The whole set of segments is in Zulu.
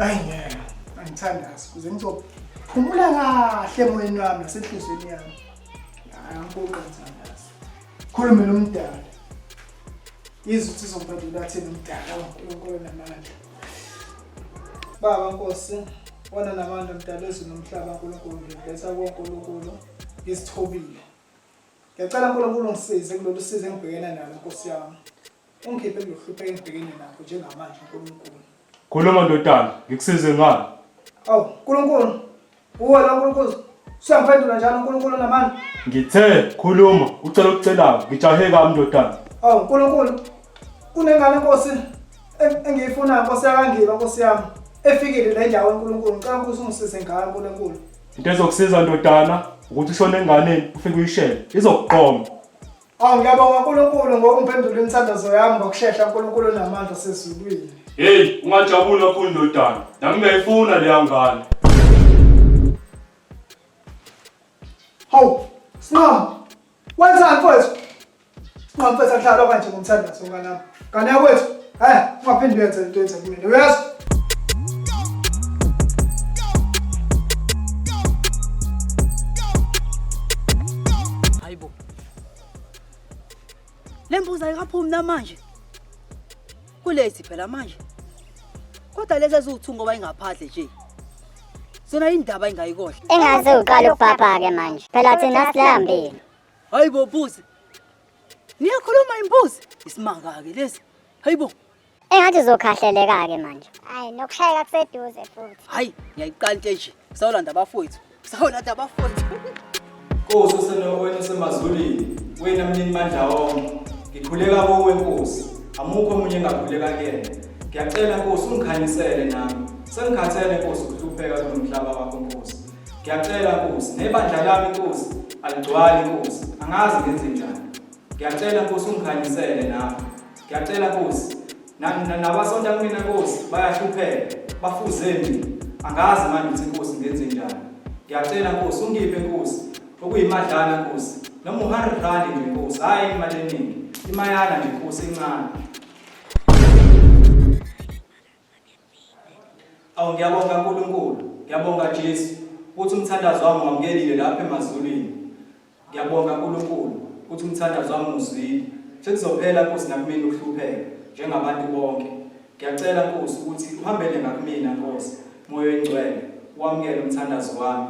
Hayi ngeke, angithandazi kuze ngizophumula kahle emoyeni wami nasenhliziyweni yami. Hayi angiguqe ngithandazi. Khulume nomdala. Izwi ukuthi uzomphendula athini umdala uNkulunkulu namandla. Baba Nkosi, wona namandla mdala wezulu nomhlaba uNkulunkulu ngiletha kuNkulunkulu ngizithobile. Ngiyacela uNkulunkulu ungisize kulolu sizi engibhekene nalo Nkosi yami. Ungikhiphe kulokuhlupheka engibhekene nakho njengamanje uNkulunkulu. Khuluma ndodana, ngikusize ngani? Awu Nkulunkulu, uwe la Nkulunkulu. Usuyangiphendula njalo uNkulunkulu onamandla. Ngithe khuluma, ucela okucelayo, ngijahe kabi ndodana. Awu Nkulunkulu, kunengane Nkosi engiyifunayo Nkosi yakangiba Nkosi yami. Efikile la endaweni uNkulunkulu, ngicela Nkosi ungisize ngayo uNkulunkulu. Into ezokusiza ndodana ukuthi ushone enganeni ufike uyishele, izokuqoma. Awu ngiyabonga uNkulunkulu ngokungiphendula imithandazo yami ngokushesha uNkulunkulu onamandla osezulwini. Hey, ungajabuli kakhulu ndodana. Nami ngiyayifuna leya ngane. Hawu, Sinqamu. Wenzani mfowethu? Sinqamu mfethu akuhlalwa kanje ngomthandazo ngane yami. Ngane yakwethu, eh, ungaphinde uyenze into yenza kumina. Uyazi? Hayibo. Le mbuzi ayikaphumi namanje. Kulezi phela manje. Kodwa lezi eziwuthu ngoba ingaphandle nje. Zona indaba ingayikohle. Engaze uqala ukubhabha-ke manje. Phela thina silambile. Hayibo mbuzi. Niyakhuluma imbuzi. Isimanga-ke lesi. Hayibo. Engathi uzokhahleleka-ke manje. Hayi nokushayeka kuseduze futhi. Hayi ngiyayiqala into enje. Sawulanda abafowethu. Sawulanda abafowethu. Nkosi osenoweni osemazulwini, wena mnini mandla wonke, ngikhuleka kuwe Nkosi, amukho omunye engakhuleka kuyena. Ngiyacela Nkosi ungikhanyisele nami. Sengikhathele Nkosi ukuhlupheka kulomhlaba wakho Nkosi. Ngiyacela Nkosi, nebandla lami Nkosi aligcwali Nkosi, angazi ngenze njani. Ngiyacela Nkosi ungikhanyisele nami. Ngiyacela Nkosi, nabasonta kumina Nkosi bayahlupheka, bafuze mina. Angazi manje ukuthi Nkosi ngenze njani. Ngiyacela Nkosi ungiphe Nkosi okuyimadlana Nkosi, noma u-100 rand nje Nkosi, hhayi imali eningi, imayana nje Nkosi encane. Awu ngiyabonga Nkulunkulu, ngiyabonga Jesu ukuthi umthandazo wami wamukelile lapha emazulwini. Ngiyabonga Nkulunkulu ukuthi umthandazo wami uzwile. Sekuzophela Nkosi nakumina ukuhlupheka njengabantu bonke. Ngiyacela Nkosi ukuthi uhambele ngakumina Nkosi, Moya oyingcwele, wamukele umthandazo wami.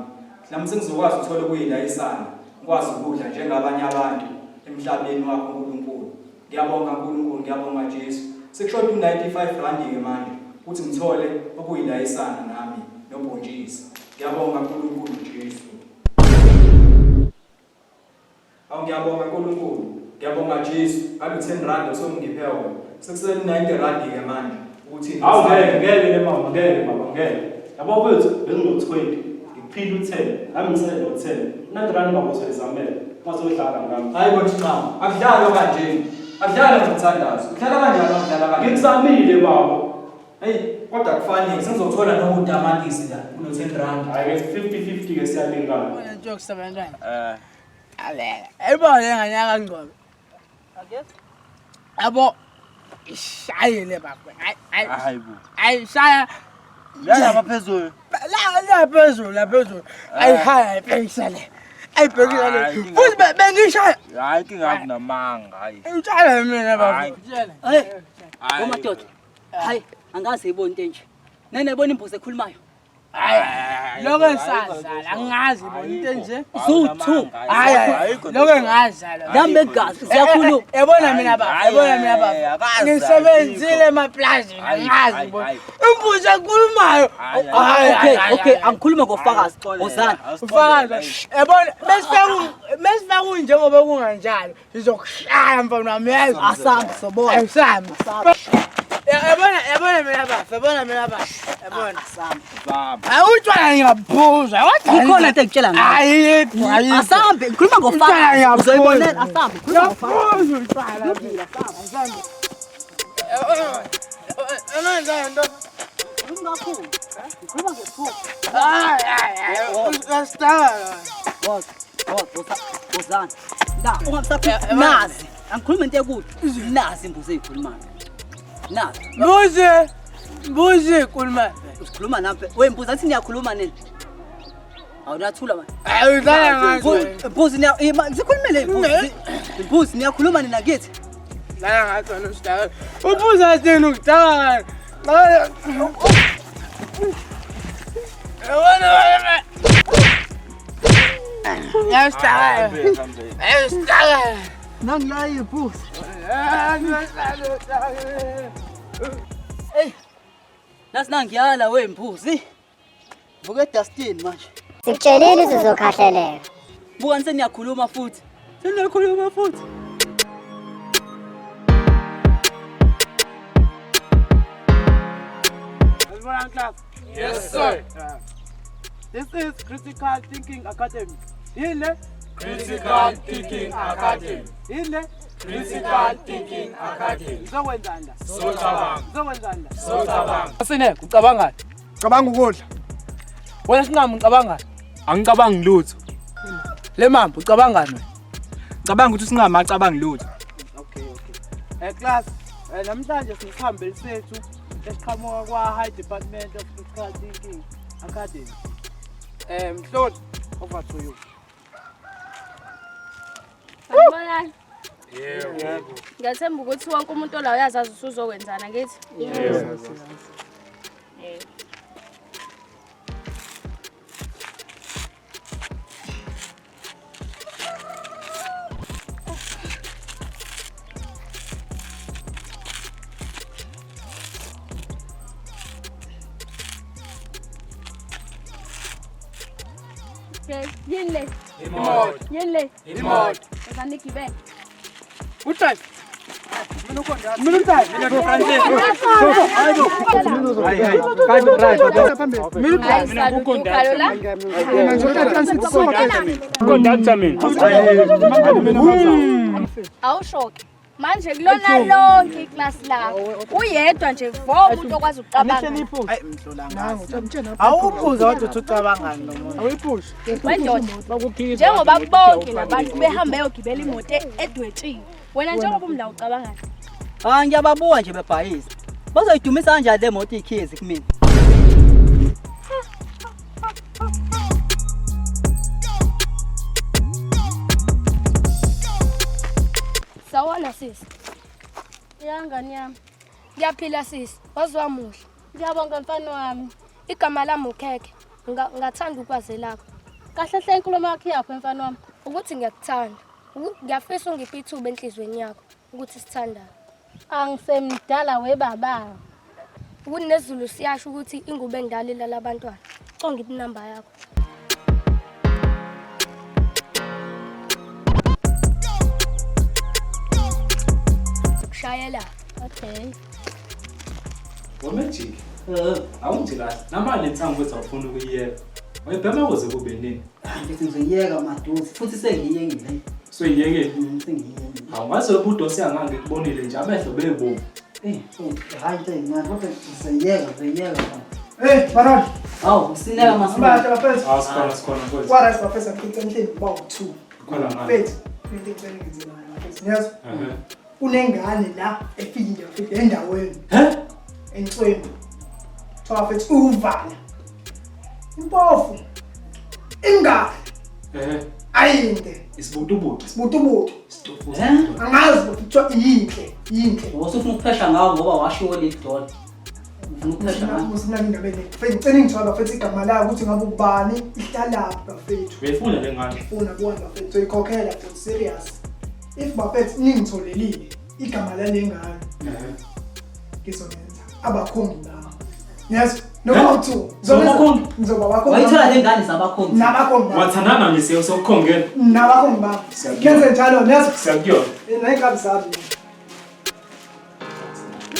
Nami sengizokwazi ukuthola okuyilayisana, ngikwazi ukudla njengabanye abantu emhlabeni wakho Nkulunkulu. Ngiyabonga Nkulunkulu, ngiyabonga Jesu. Sekushoda u-95 randi-ke manje ukuthi ngithole okuyilayisana nami nobhontshisi. Ngiyabonga Nkulunkulu Jesu. Awu ngiyabonga Nkulunkulu. Ngiyabonga Jesu. Ngalo 10 rand osongiphe wona. Sekusele 90 rand ke manje ukuthi Awu ngeke ngeke le mama ngeke baba ngeke. Yabo mfethu bengino 20 ngikuphile u10 nami ngisele no 10. 90 rand baba uzoyizamela. Ungazodlala ngami. Hayi bo Nxama, akudlalwa kanje. Akudlalwa ngomthandazo. Udlala kanjani wakudlala kanje? Ngikuzamile baba. Hey, kodwa kufanele sengizothola noma utamatisi la kulo 10 rand. Hayi ke 50 50 ke siyalingana. Into yokusebenza. Eh. Alela. Ayibona lengane yakangcobo. Yabo ishayile baba. Hayi hayi. Hayi bo. Hayi shaya. La lapha phezulu. La la phezulu la phezulu. Ayihaya ayibhekisa le. Ayibhekisa le. Hayi, Futhi bengishaya. Hayi inkinga yakho namanga hayi. Utshale mina baba. Hayi. Utshale. Hey, Hayi. omadoda. Hayi, angaze ibone into enje. Nene ibona imbuzi ekhulumayo. Hayi. Lokho engisazala angazi bona into enje. Ziwu-two. Hayi hayi. Lokho engazala. Nami begazi ziyakhuluma. Yabona mina baba, Hayi, yabona mina hayi, baba. akazi, Ngisebenzile ayikho. emaplazini, Hayi, angazi hayi, bona. hayi. Imbuzi ekhulumayo. Hayi, Hayi, Okay, hayi, okay, hayi. angikhulume ngofakazi. Wozani. Ufakazi. Yabona mesifaka kunjengoba kunganjalo, ngizokushaya mfana wami yezwa. Asambe sobona. Ayisambe. Yabona yabona mina baba, yabona mina baba. Yabona. Asambe. Hayi utshwala ngiyabuphuza. Ikhona into engikutshela ngayo. Ayikho, ayikho. Asambe, ngikhuluma ngofakazi. Ngiyaphuza. Uzoyibonela asambe, ngikhuluma ngofakazi. Ngiyaphuza utshwala. Lungile, asambe. Ngikhuluma kakhulu. Ngikhuluma ngephupho. Hayi hayi hayi. Uyasitaka. Woza, woza, woza, wozani. La, ungamsaphi nazi. Angikhuluma into ekude. Nazi imbuzi ezikhulumayo. Nazi. Mbuzi. Mbuzi khuluma. Usikhuluma nami. We mbuzi athi niyakhuluma nini? Awunathula manje. Hayi udlala ngathi. Mbuzi niya ngikhulumele mbuzi. Mbuzi niyakhuluma nina kithi. Dlala ngathi wena usidaka. Uphuza thini ukudaka. Yabona wena. Yasidaka. Yasidaka. Nangilayi ibhuzi. Hey. Nasi nangiyala we mbuzi. Vuka edustini manje. Sikutshelile ukuthi uzokhahleleka. Buka seniyakhuluma futhi. Seniyakhuluma futhi. Sanibonani class. Yes sir. This is Critical Thinking Academy. Yini le? Critical Thinking Academy. Yini le? Critical Thinking Academy. Ngizokwenzani la? Socabanga. Ngizokwenzani la? Socabanga. Sine, ucabangani? Cabanga ukudla. Wena sinqamu ucabangani? Angicabangi lutho. Le mamba ucabangani wena? Cabanga ukuthi usinqama acabangi lutho. Okay, okay. Class, namhlanje sinesihambeli sethu esiqhamuka kwa High Department of Critical Thinking Academy. Mhloli, over to you. Sanibonani. Yebo. Ngiyathemba ukuthi wonke umuntu ola uyazazi ukuthi uzokwenzana ngithi. Yebo. Okay, yini le? Imoto. Yini le? Imoto. Wozani nigibele. Udrayive. Mina udrayive. Mina Hayi, salutu ukhalo la. Conductor mina. Awushoke. Manje kulona lonke iklasi lakho uyedwa nje vo umuntu okwazi ukucabanga. Awuphuza kodwa uthi ucabangani lo muntu. Awuyiphushi. Wendoda. Njengoba bonke labantu behambe beyogibela imoto edwetshiwe. Wena njengoba umla ucabangani. Ah ngiyababuka nje bebhayisa. Bazoyidumisa kanjani le moto ikhizi kumina? Sawona sisi. Ya ngani yami. Ngiyaphila sisi. Waziwa muhle. Ngiyabonga mfana wami. Igama lami uKhekhe. Ngathanda ukwazi lakho. Kahle hle inkulumo yakho iyaphi mfana wami? Ukuthi ngiyakuthanda. Ngiyafisa ungiphe ithuba enhliziyweni yakho ukuthi sithandane. Angisemdala webaba. Ukuthi nezulu siyasho ukuthi ingubo endala ilala abantwana. Conga inamba yakho. Kushayela. Okay. Wamajiki. Awunje kahle. Namanje lensangu wethu awufuni ukuyiyeka. Wayibhema kuze kube nini? Ngithi ngizoyiyeka maduze futhi sengiyekile. Soyiyekile. Sengiyekile. Awungaze ubudosi angange kubonile nje amehlo bebomvu. Hayi into eyincane kodwa ngizoyiyeka ngizoyiyeka. Hey, Baron. Hawu, usineka Manje bafethu. Ah sikhona sikhona mfowethu. Kwa right bafethu ngicela mhleli ba u2. Khona ngani? Mfethu, into engicela ngenze nayo bafethu. Niyazwa? Kunengane la efikile bafethu endaweni. He? Entswembu. Kuthiwa bafethu uvala. Impofu. Ingane. Ayinde. Isibutubutu. Isibutubutu. Isitofuza. Angazi bafethu kuthiwa yinhle, yinhle. Usufuna ukuphesha ngawo ngoba washiwo leli dola. Ufuna ukuphesha ngawo. Usina indaba le. Mfethu ngicela ngithola bafethu igama layo ukuthi ngabe ubani ihlalaphi bafethu. Uyayifuna le ngane? Funa kuwona bafethu soyikhokhela futhi serious. If bafethu ningitholelile igama lale ngane ngizonenza abakhongi bami. Yes, noma u2. Abakhongi? Ngizoba abakhongi. Wayithola le ngane zabakhongi. Nabakhongi bami. Wathandana nje sokukhongela. Nabakhongi bami. Kenze njalo nezo. Siyakuyona. Nayikabi zami.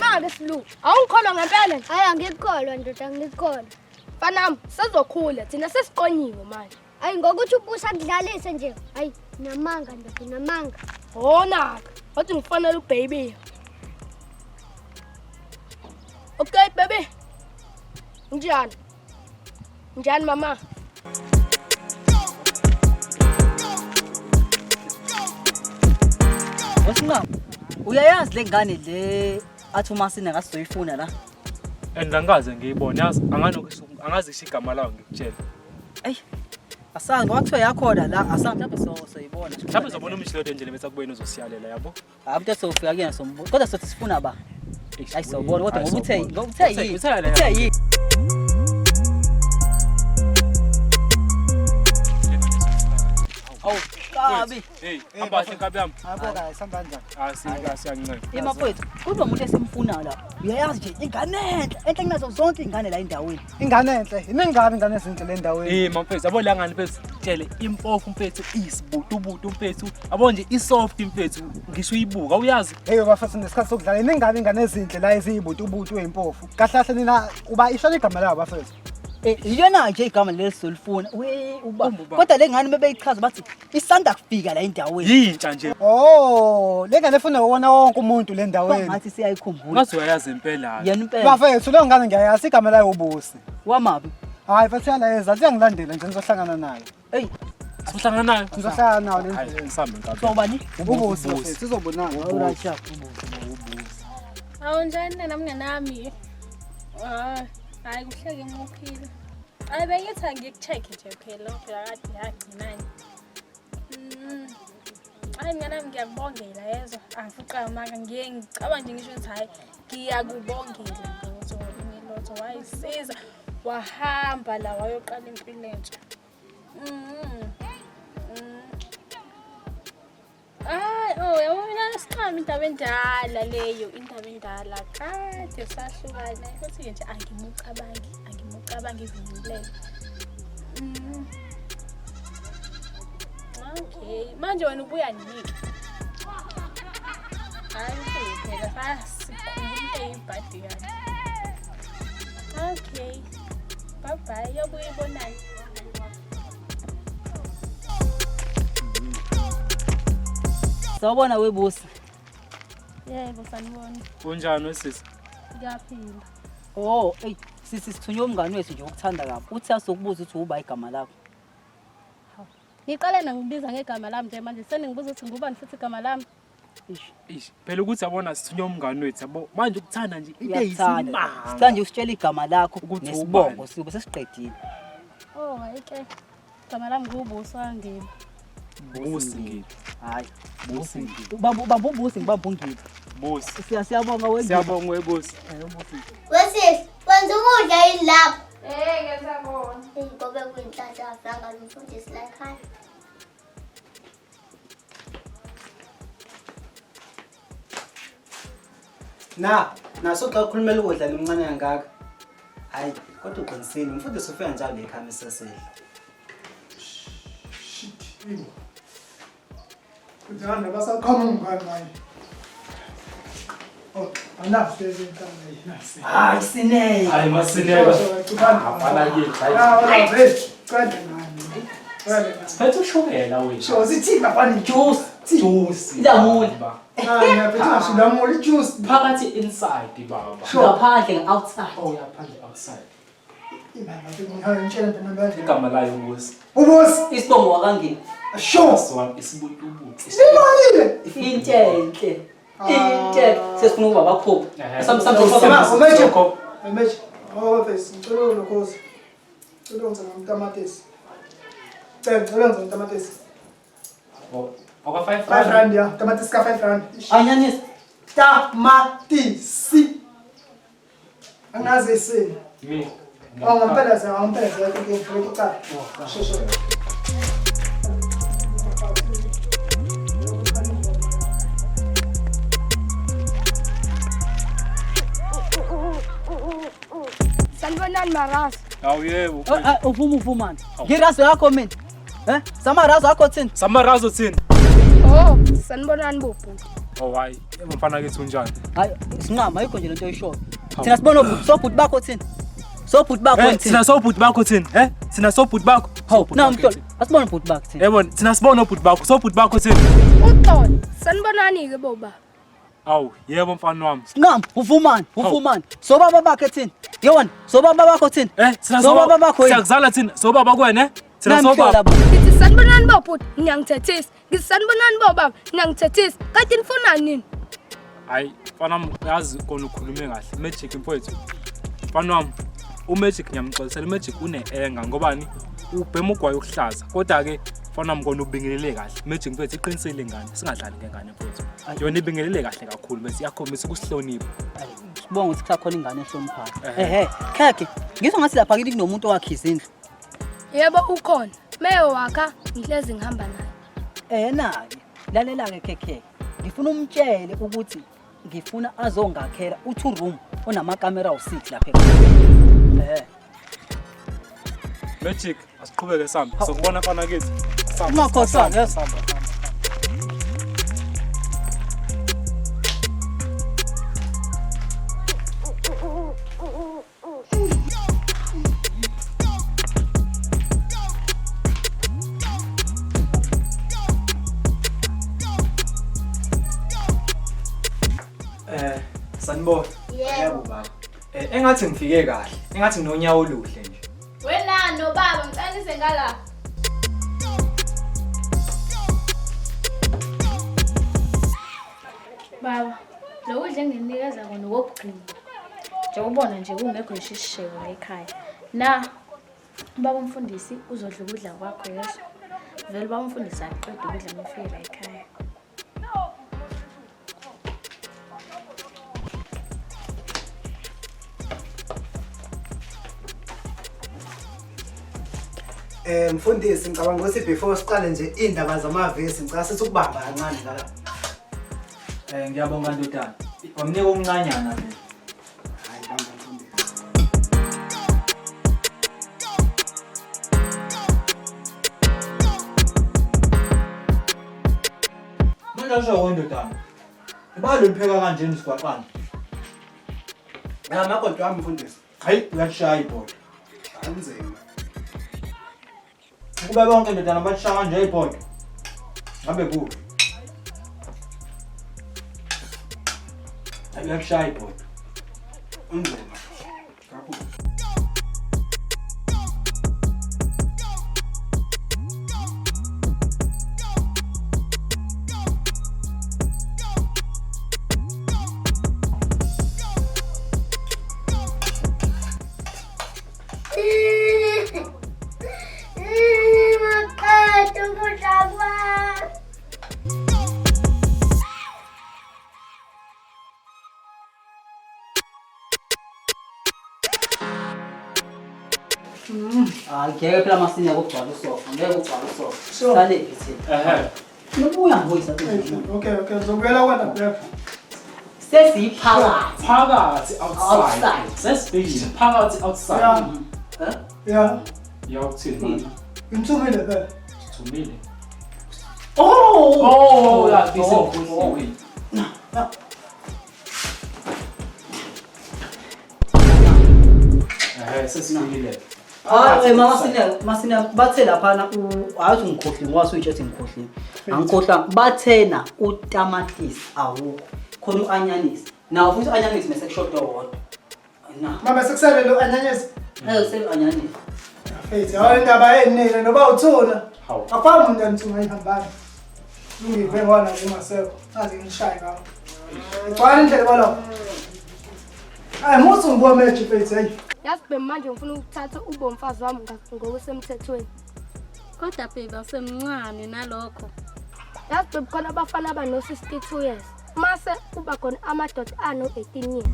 Make silu. Awungikholwa ngempela nje. Hayi angikukholwa ndoda angikukholwa. Mfanami, sezokhula thina sesiqonyiwe manje. Hayi ngokuthi ubusa kudlalise nje. Hayi namanga ndoda namanga. Wona-ke, wathi ngifanele ubaby. Okay baby. Njani? Njani mama? Wasinqaba. Uyayazi le ngane le athi uMasina ngasizoyifuna la. And angikaze ngiyibone yazi anganokho angazi ngisho igama lawo ngikutshela. Eyi asazi ngoba kuthiwa yakhona la asazi mhlawumbe soyibona. Mhlawumbe uzobona umshilo nje bese akubuyena uzosiyalela yabo. Hayi umuntu esofika kuyena sombuza. Kodwa sothi sifuna ba. Hayi sobona kodwa ngoba uthe ngoba uthe yini? Uthe yini? Awu, kabi. Hey, hamba kahle nkabi yami. Hamba kahle, sihamba kanjani? Ah, sika siyancenga. Ima mfowethu, kunomuntu esimfunayo la. Uyayazi nje ingane enhle, enhle kunazo zonke ingane la endaweni. Ingane enhle, iningi kabi ingane ezinhle le endaweni. Eh, mfethu, yabo la ngane mfethu, tshele impofu mfethu, isibutubutu mfethu. Yabo nje isoft mfethu, ngisho uyibuka, uyazi. Hey bafethu nesikhathi sokudlala iningi kabi ingane ezinhle la eziyibutubutu eyimpofu. Kahle kahle nina uba ishona igama lawo bafethu. Eh, iyona nje igama leli solifuna. We uba. Kodwa le ngane bebeyichaza bathi isanda kufika la endaweni. Yintsha nje. Oh, le ngane efuna wona wonke umuntu le ndaweni. Ngathi siyayikhumbula. Ngathi uyayazi impela. Yena impela. Bafethu leyo ngane ngiyayazi igama layo uBusi. Wamabi. Hayi mfethu yalayeza siyangilandela nje nizohlangana nayo. Hey, Sizohlangana nayo. Nizohlangana nayo le Hayi, ngisambe nkabi. Sobani? Ubusi bafethu sizobonana. Alright, sharp. Awunjani nina mnganami? Ah, hayi kuhleke ngimuphile. Hayi bengithi angikucheck nje phela phela kade yagcinani. Hayi mnganami ngiyakubongela yezwa. Angifuqa amanga ngiye ngicabanga nje ngisho ukuthi hayi ngiyakubongela lotho lotho wayisiza wahamba la wayoqala impilo entsha. Hayi, oh yabo mina siqama indaba endala leyo, indaba endala kade sahlukana futhi nje angimucabangi, angimucabangi ngimlele. Okay, manje wena ubuya nini? Hayi ubuye phela sasikhumbula into eyibhadi kanje. Okay. Bye bye, yobuye ibonane. Sawubona webusi. Yebo, sanibona. Unjani wesisi? Ngiyaphila. Oh, ey, sisi sithunywe umngani wethu nje ukuthanda kabi. Uthi asokubuza ukuthi uba igama lakho. Ngiqale nangibiza ngegama lami nje manje seningibuza ukuthi ngubani futhi igama lami. Ish. Ish, phela ukuthi yabona sithunywe umngani wethu yabo. Manje ukuthanda nje into Uyakuthanda. eyisimanga. Sicela nje usitshele igama lakho Ukuthi nesibongo ubani. sibe sesiqedile. Oh, hayi ke. Igama lami nguBusi waNgiba. Busi ngithi. Hayi. Busi ngithi. Ubamba ubamba uBusi ngibamba uNgiba. Busi. Siya siyabonga weNgiba. Siyabonga webusi. Wesisi, wenza ukudla yini lapho? Eh, ngenza kona. Ngobe kuyinhlanhla kafanga nomfundisi la ekhaya. Na, naso xa ukhulumela ukudla nomncane kangaka. Hayi, kodwa uqinisile, umfundisi ufika njalo ekhaya esesedla. Shit, yini? Kudala basaqhamuka umngani manje. Oh, anazi lezi inhlanga yinasi. Hayi sineke. Hayi masineka. Afana ke hayi. Ah, qeda nani. Qeda nani. Siphethe ushukela wena. Sho sithi bafana Juice. Juice. Ilamula. Ah, ngiyaphethe ngisho juice. Phakathi inside baba. Sure. Ngaphandle outside. Oh, yaphandle outside. Imama ngihamba ngitshela ntombi yami. Igama layo uBusi. Ubusi. Isibongo wakaNgiba. Sho. Swan isibutubutu. Sibonile. Into enhle. Into enhle. Sesifuna ukuba abakhupha. Sam sam Sama, umeje. Sokho. Umeje. Oh, bese ngicela ulokhozi. Ngicela ungenza ngomtamatisi. Cela ngicela ungenza ngomtamatisi. Oh, Oka 5 5 rand ya, tamatisi ka 5 rand. Anyanisi. Tamatisi. Angazi isini. Mi. Oh, ngempela ze, ngempela ze, ngikuqala. Sho sho. Sanibonani Marasa. Awu yebo. Uvuma uvumani. Ngirazo yakho mina. Eh? Samarazo akho thina. Samarazo thina. Oh, sanibonani bobhuti. Oh hayi, yebo mfana kithi unjani? Hayi, sinqama ayikho nje lento oyishoyo. Thina sibona obhuti, sobhuti bakho thina. Sobhuti bakho Eh, thina. thina sobhuti bakho thina, eh? Thina sobhuti bakho. Hawu, na mhlolo. Asibone ubhuti bakho thina. Yebo, thina sibona ubhuti bakho, sobhuti bakho thina. Uxolo. Sanibonani ke boba. Awu, yebo mfana wami. Sinqama, uvumani, uvumani. Sobaba bakhe thina. Yewona, sobaba bakho thina. Eh, thina sobaba bakho yini? Siyakuzala thina, sobaba kuwena, eh? Thina Namhlola sobaba. bo. Ngithi sanibonani bobhuti, niyangithethisa. Ngithi sanibonani bobaba, niyangithethisa. Kanti nifunani nini? Hayi, mfana wami, yazi kona ukhulume kahle. Magic mfowethu. Mfana wami, uMagic ngiyamxolisela, uMagic une-enga ngobani ubhema ugwayi okuhlaza. Kodwa-ke mfana wami kona ubingelele kahle. Magic mfethu iqinisile ingane, singadlali ngengane mfethu. Yona ibingelele kahle kakhulu mfethu, iyakhombisa ukusihlonipha. Sibonga ukuthi kusakhona ingane ehloniphayo. Ehhe. Ehhe, Khekhe, ngizwa ngathi lapha kithi kunomuntu owakha izindlu. Yebo ukhona. Meyo wakha ngihlezi ngihamba naye. Ehena-ke, lalela-ke Khekhe. Ngifuna umtshele ukuthi ngifuna azongakhela u-two room onamakamera awu-six lapha ekhaya. Ehhe. Magic, asiqhubeke sambe. Sokubona mfana kithi. Samba, Ungakhohlwa, samba, yes. samba, samba. Sanibona. Yebo. baba. Engathi ngifike kahle. Engathi nginonyawo oluhle nje. Wena nobaba ngicela nize ngala. Baba, lo kudla enginikeza kona okokugcina. Njengoba ubona nje kungekho ngisho isishebo la ekhaya. Na ubaba umfundisi uzodla ukudla kwakho yezwa. Vele ubaba umfundisi aqede ukudla uma efike la ekhaya. Mfundisi ngicabanga ukuthi before siqale nje indaba zamavesi ngicela sithi ukubamba kancane ngala. Ngiyabonga ndodana. Wamnika okuncanyana vele. Hayi bamba mfundisi. Manje asho ndodana. Ubani ulipheka kanjena isigwaqana? Ya makoti wami mfundisi. Hayi uyashaya ibhodo. Kunzima. Ukube bonke ndodana bashaya kanje ibhodo. Ngabe kubi. Hayi uyashaya ibhodo. Unzima. Kakhulu. Maqeda ukudla kwami. Hayi ngeke phela masinya kugcwala usofa, ngeke kugcwala usofa. Sure. Salephi thina? Ehhe. Nobuya ngibuyisa Okay, okay, ngizobuyela kwena Black. Sesiyiphakathi. Phakathi outside. Outside. Sesifikile phakathi outside. Yeah. Eh? Yeah. Ya ukuthini manje? Ngithumile phela. Sithumile. Oh! Oh, ya Oh, ngikhohliwe. Ehhe, sesifikile. Hayi mama masina bathe laphana hayi ngikhohliwe ngoba suyitshe ngikhohliwe. Angikhohlwa bathena utamatisi awukho. Khona uanyanisi. Nawo futhi uanyanisi mase kushoda wodwa. Na. Mama sekusele lo anyanyisi. Eh selu-anyanisi. Mfethu, hayi indaba enile noba uthuna. Hawu. Akufani umuntu anithunga ihambani. Lungive ngona ngingasekho. Ngaze ngishaye ngawo. Igcwala indlela balo. Hayi musu ngibuka match mfethu hey. Yazi bhemi manje ngifuna ukuthatha ube umfazi wami ngokusemthethweni. Kodwa baby awusemncane nalokho. Yazi bhemi khona abafana abano-62 years. Mase kuba khona amadoda ano-18 years.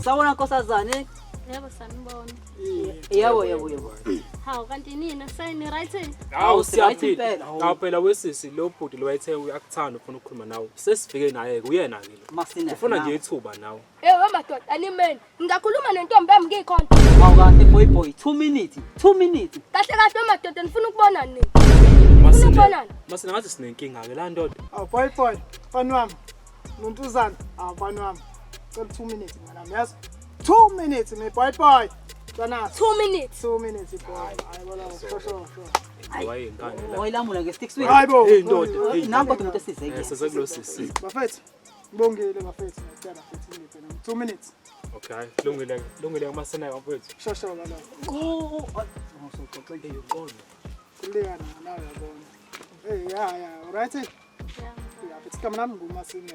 Sawubona nkosazane. Yebo sanibona. Yebo yebo yebo. Hawu kanti nina seni right? Hawu right siyaphila. impela. Hawu. Hawu phela wesisi lo bhuti lo wayethe uyakuthanda ufuna ukukhuluma nawe. Sesifike naye ke uyena ke lo. Masina. Ufuna nje ithuba nawe. Hey we madoda animeni. Ngingakhuluma nentombi yami ngikhona. Hawu kahle boy boy 2 minutes. 2 minutes. Kahle kahle we madoda nifuna ukubona nini? Nifuna Masina. ukubonana? Masina ngathi sinenkinga ke la ndoda. Awu boy boy, mfana wami. Nontuzana, awu mfana wami. Cela 2 minutes mngani wami, yazi? 2 minutes me boy boy. Mfana. 2 minutes. 2 minutes boy. Hayi bona, sure sure sure. Wayenkani la. Wayilamula nge stick sweet. Hayi bo. Hey ndoda. Hey. Nangu kodwa umuntu esize Eh, kuyena. Size kulo sisi. Bafethu, ngibongile bafethu, ngiyacela bafethu ngiphe nami 2 minutes. Okay, hayi lungile lungile masina mfethu. Sure sure balo. Oh, Hey uqondo. Kuleka nawe yabona. Hey ya ya, alright? Yeah. Yeah, mfethu igama lami nguMasine.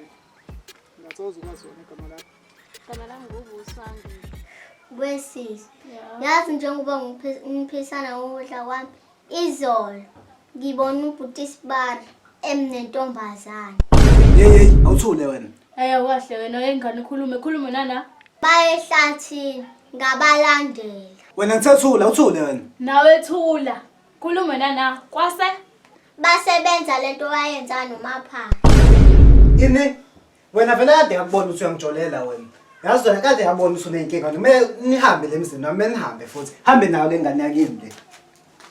Ngiyathokoza ukwazi wena igama lakho. Igama lami nguBuswangile. Wesisi. Yazi njengoba ngiphisana ngokudla kwami izolo ngibona ubhuti Sibari emnentombazane. Hey hey, awuthule wena. Hey kahle wena oyengane ukhulume khulume nana. Baye ehlathini ngabalandela. Wena ngithethula, awuthule wena. Nawe thula. Khulume nana kwase Basebenza lento wayenza noMaphana. Ini wena vele kade yakubona ukuthi uyangijolela wena. Yazi wena kade yabona ukuthi uneyinkinga noma nihambe le mzini noma nihambe futhi. Hambe nayo le ngane yakini le.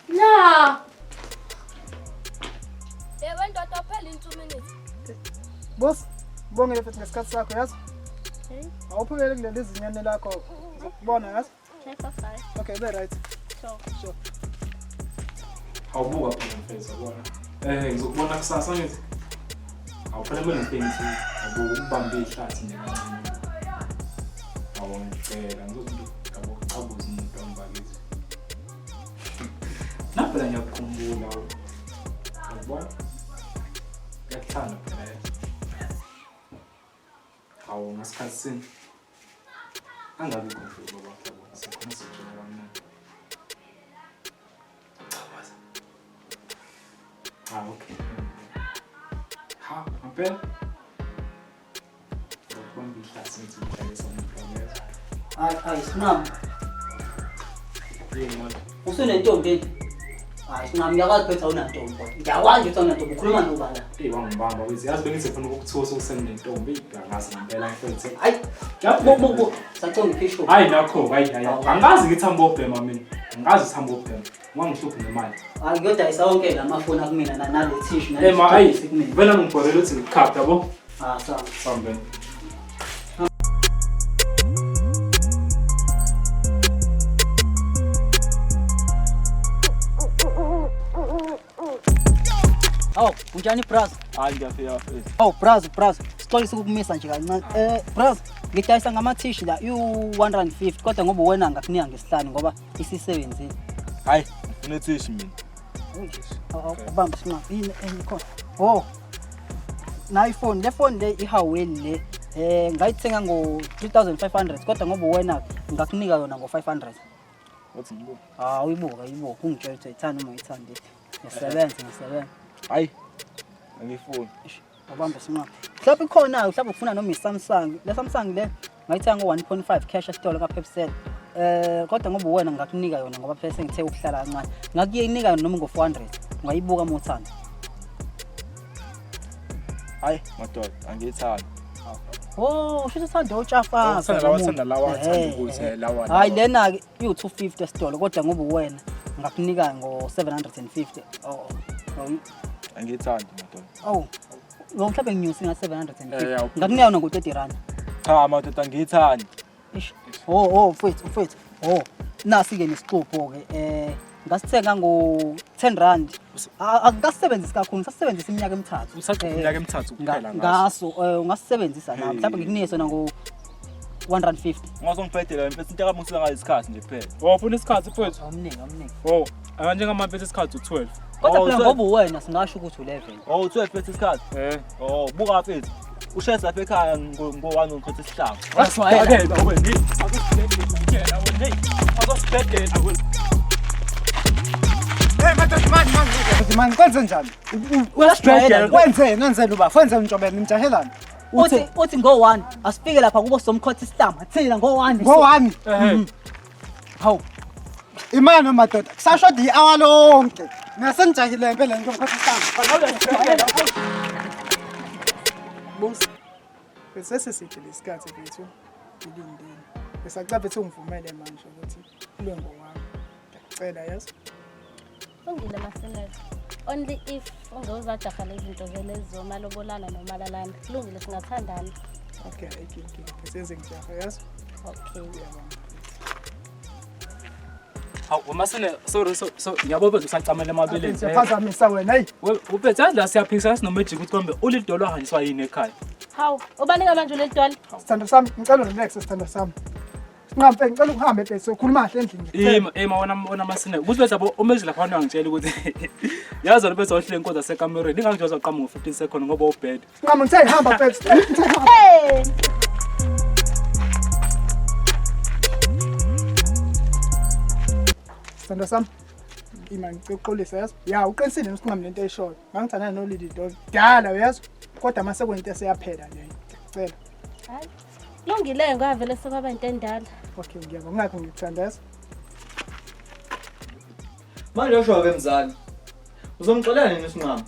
Na. Yebo ndoda phela in 2 minutes. Boss, bongile futhi ngesikhathi sakho yazi. Awuphumele kuleli zinyane lakho. Ngizokubona yazi. Okay, 5. Okay, be right. Sure. Sure. Awubuka phela mfethu yabona. Ngizokubona kusasa ngithi. Awuphela kumele ngifike ngithi yabo ukubambe ihlathi nje kancane. Awungicela ngizothi yabo ucabuza umuntu wami bakithi. Naphela ngiyakukhumbula. Uyabona? Ngiyakuthanda phela yazi. Hawu ngasikhathi sini. Angabi khona baba wakhe yabo. Sikhona sijula kamnandi. Chabaza. Ah, okay. Ha, ngempela. Ngokubamba ihlathi ngithi ngidlalisa umuntu wami yazi. Hayi hayi sinqamu. Yini manje? Usunentombi yini? Hayi sinqamu ngiyakwazi phetha awunantombi kodwa. Ngiyakwazi ukuthi awunantombi ukhuluma nobala. Eyi wangibamba wezi yazi bengithi ngifuna ukukuthusa usenentombi angazi ngempela mfethu. Hayi bu bu bu sacela ngiphisho. Hayi nakho hayi hayi. Angazi ngithi hamba obhema mina. Angazi ukuthi hamba obhema. Ungangihluphi ngemali. Hayi ngiyodayisa wonke lamafoni akumina nale tissue Eh ma hayi kumina. vele ngibhorela ukuthi ngikukhaphe yabo. Ah sawa. Sambeni. Hawu unjani braz? Hayi ngiyafika mfethu. Hawu braz braz sixolisa ukukumisa nje kancane. Braz ngidayisa ngamathishi la u150 kodwa ngoba wena ngakunika ngesihlanu ngoba isisebenzile. Hayi, ngifuna ithishi mina. Ubamba sinqa yini enye khona. Oh. Na iPhone le phone le iHuawei le ngayithenga ngo 3500 kodwa ngoba wena ngakunika yona ngo 500. Wathi ngibuka. Ah uyibuka uyibuka ungitshela ukuthi uyithanda uma uyithandi. Ngisebenza ngisebenza. Hayi. Angifuni. Ubamba sinqa. Mhlawumbe ikhona mhlawumbe ufuna noma iSamsung. Le Samsung le ngayithenga ngo 1.5 cash esitolo kaPepsel. Kodwa ngoba wena ngakunika yona ngoba phela sengithe ukuhlala kancane. Ngakuyinika yona noma ngo 400. Ungayibuka uma uthanda. Hayi madoda, angiyithandi. Oh, usho uthanda utshafaza. Uthanda lawa, uthanda lawa, athanda ukuthi, lawa, Hayi lawa. lena ke iyu 250 esitolo kodwa ngoba wena ngakunika ngo 750. Oh. Angiyithandi madoda. Oh. Lo mhlawumbe nginyuse nga 750. Yeah, Ngakunika yona ngo 30 rand. Cha madoda angiyithandi. Eish. Oh oh mfethu mfethu. Oh. Nasi ke nesixupho ke ngasithenga ngo 10 rand. Akasebenzisi kakhulu, ngisasebenzisa iminyaka emithathu. Usaqopha iminyaka emithathu kuphela ngaso. Ngaso ungasebenzisa na mhlawumbe ngikunike sona ngo 150. Ungazongibhedela mfethu into akamusela ngalesikhathi nje kuphela. Oh, ufuna isikhathi mfethu? Awumniki awumniki. Oh, njengamanje mfethu isikhathi u12. Kodwa Oh, phela 12. ngoba uwena singasho ukuthi u11. Oh, 12 mfethu isikhathi. Oh, buka mfethu. Ushayisa lapha ekhaya ngo 1 ngikhothi isihlangu. Asibhedela wena. Asibhedela wena. Asibhedela wena. Hey madoda mani mani mani kwenze njani? Uyasijwayela. Wenzeni wenzeni uba? Wenzeni ntshobeni nimjahelani? Uthi uthi ngo 1 asifike lapha kubo somkhotha isihlamba. Thina ngo 1. Ngo 1. Hawu. Imani madoda kusashoda i-hour lonke. Mina senijahile impela ngiyomkhotha isihlamba. Boss. Besesiside lesikhathi mfethu. Ngilindile. Besacela mfethu ungivumele manje ukuthi ube ngowami. Ngiyacela yazi. Lungile Masinela. Only if ungewuzajaha lezi zinto vele zomalobolana nomalalana. Kulungile singathandana. Okay, ayikho inkinga. Senze ngijaha yazi. Okay. Ngiyabonga. Hawu Masine, sorry so so ngiyabona ukuthi usacamela emabeleni. Siyaphazamisa wena hey. Uphethe yazi la siyaphikisana sinoMagic ukuthi kambe ulidolo wahanjiswa yini ekhaya. Hawu, ubanika manje uleli dwala? Sithando sami, ngicela relax sithando sami. Sinqamfe ngicela ukuhambe mfethu sokhuluma kahle endlini. ngiyacela. Ima ima wona wona masine. Ukuthi bese yabo umezi lapha uyangitshela ukuthi yazi wena bese wahlele inkonzo yasekamereni ingangijwaza uqhamuka ngo 15 second ngoba ubed. Sinqamu ngithe hamba mfethu. Ngithe hamba. Sithando sami. Ima ngicela uxolise yazi. Ya uqinisile usinqamu lento eyishoyo. Ngangithandana noLady Dog kudala uyazi. Kodwa mase kuyinto eseyaphela leyo. Ngiyacela. Hayi. Lungile ngoba vele sekwaba into endala. Okay ngiyabonga ngakho ngikuthanda yazi. Manje usho-ke mzali. Uzomxolela nini uSinqamu?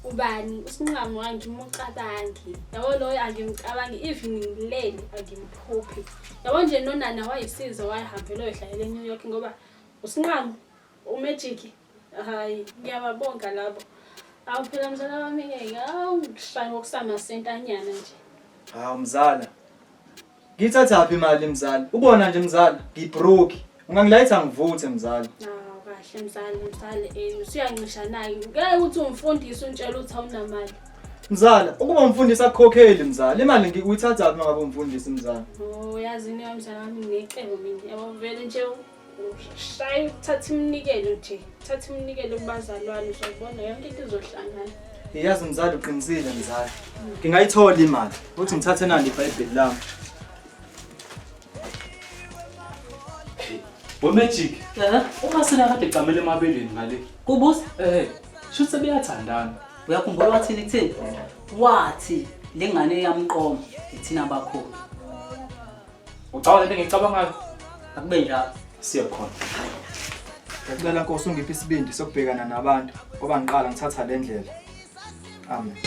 Ubani uSinqamu angimucabangi. Yabo loyo angimcabangi even ngilele angimphuphi. Yabo nje nonana wayisiza wayehambela oyohlalela eNew York ngoba uSinqamu uMagic hayi ngiyababonga labo. Awu phela mzala wami ngeke awu ngishaya ngokusamasentanyana nje. Hawu mzala. Ngiyithathaphi imali mzala? Ubona nje mzala, ngibroke. Ungangilayitha ngivuthe mzala. Hawu kahle mzala mzala eh usuyancisha naye. Ngeke uthi umfundisi untshela ukuthi awunamali. Mzala, ukuba umfundisi akukhokheli mzala. Imali ngikuyithathaphi uma ngabe umfundisi mzala? Oh yazi ini mzala wami nginecebo mina. Yabo vele nje ushaya uthatha iminikelo nje. Thatha iminikelo kubazalwane uzobona yonke into izohlangana. Yazi mzala uqinisile mzala. Ngingayithola imali. Uthi ngithathe nali iBhayibheli lami. We Magic. Eh? Uma sina kade gcamele emabeleni ngale. Kubusa? Eh, shuthi sebeyathandana. Uyakhumbula wathini kuthini? Wathi lengane yamqoma ithina bakhona. Ucabanga lento engiyicabangayo? Akube njalo. Siye khona. Ngiyacela Nkosi ungiphe isibindi sokubhekana nabantu ngoba ngiqala ngithatha le ndlela. Amen.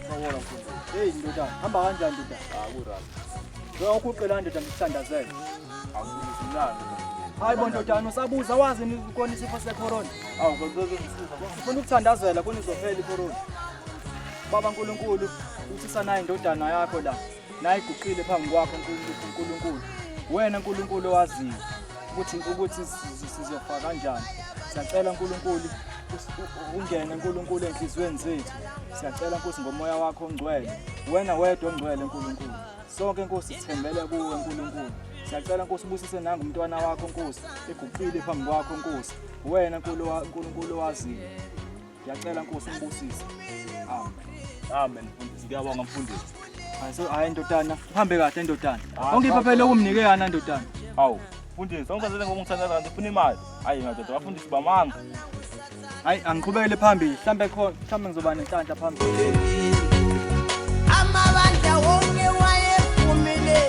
Sawubona mfundisi. Hey ndodana, hamba kanjani ndodana? Ah, ku-right. Ngicela ukuqela ndoda ngikuthandazele. Awufundisi mnandi. Hayi bo ndodana, usabuza wazi kona isifo secorona. Awu ngizokuzisiza. Sifuna ukuthandazela kona izophela icorona. Baba uNkulunkulu, uthisa nayi indodana yakho la. Nayi iguqile phambi kwakho uNkulunkulu. Wena uNkulunkulu owaziyo ukuthi ukuthi sizofa kanjani. Siyacela uNkulunkulu ungene uNkulunkulu enhliziyweni zethu. Siyacela Nkosi ngomoya wakho ongcwele. Wena wedwa ongcwele uNkulunkulu. Sonke Nkosi sithembele kuwe uNkulunkulu. Siyacela Nkosi ubusise nangu umntwana wakho Nkosi eguqile phambi kwakho Nkosi. Wena Nkulunkulu owaziyo. Ngiyacela Nkosi umbusise. Amen. Amen mfundisi. Ngiyabonga mfundisi. Hayi so hayi ndodana, uhambe kahle ndodana. Ongipha phela okumnike yana ndodana. Hawu mfundisi, awungazele ngoba ungithandaza kanti ufuna imali. Hayi madoda, abafundisi bamanga. Hayi angiqhubekele phambili, mhlambe khona, mhlambe ngizoba nenhlanhla phambili. Amabandla wonke wayephumile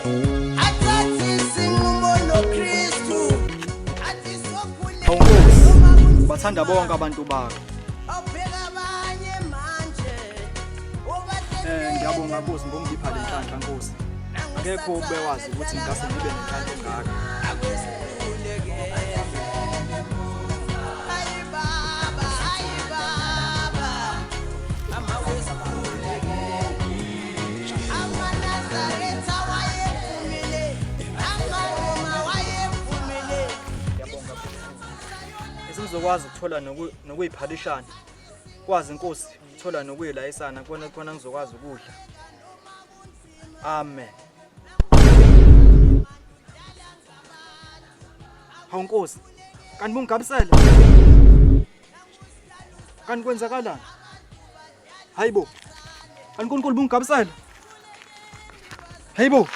athatha isinqumo noKristu athi sokhuleka Hawu Nkosi, bathanda bonke abantu bakho. awubheka abanye manje Eh ngiyabonga Nkosi ngokungipha le nhlanhla Nkosi. Akekho obewazi ukuthi ngingase ngibe nenhlanhla engaka. AmaNazaretha wayephumile amaRoma wayephumile Ngiyabonga Nkosi. Esizokwazi ukuthola nokuyiphalishana. Kwazi Nkosi ukuthola nokuyilayisana khona khona ngizokwazi ukudla. Amen. Hawu Nkosi, kanti bungigabisela? Kanti kwenzakalani? Hayibo. Kanti uNkulunkulu bungigabisela? Hayibo.